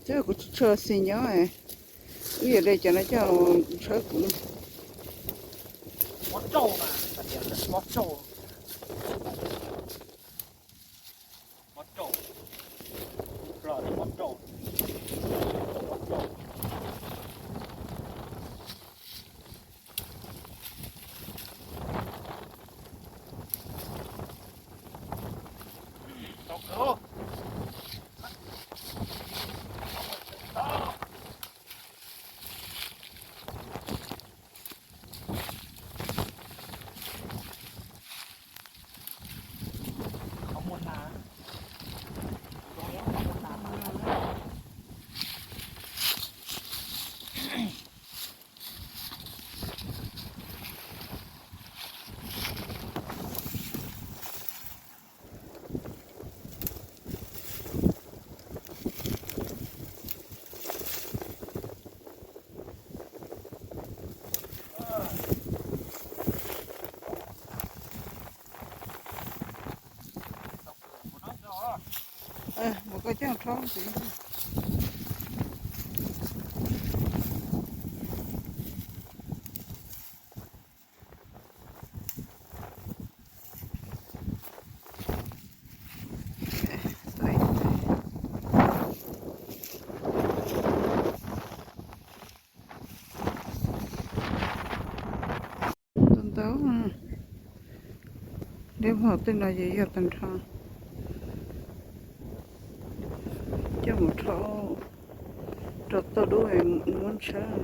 Coj kuv tsis tshua xis nyob, wb yuav de cov no coj tshawb kuv. Mus koj coj rhaub ntxiv. Ntau ntau, dib hov tej no ces yog tag nrho. Coj mus rhaub rau tauj dub muab tshawb.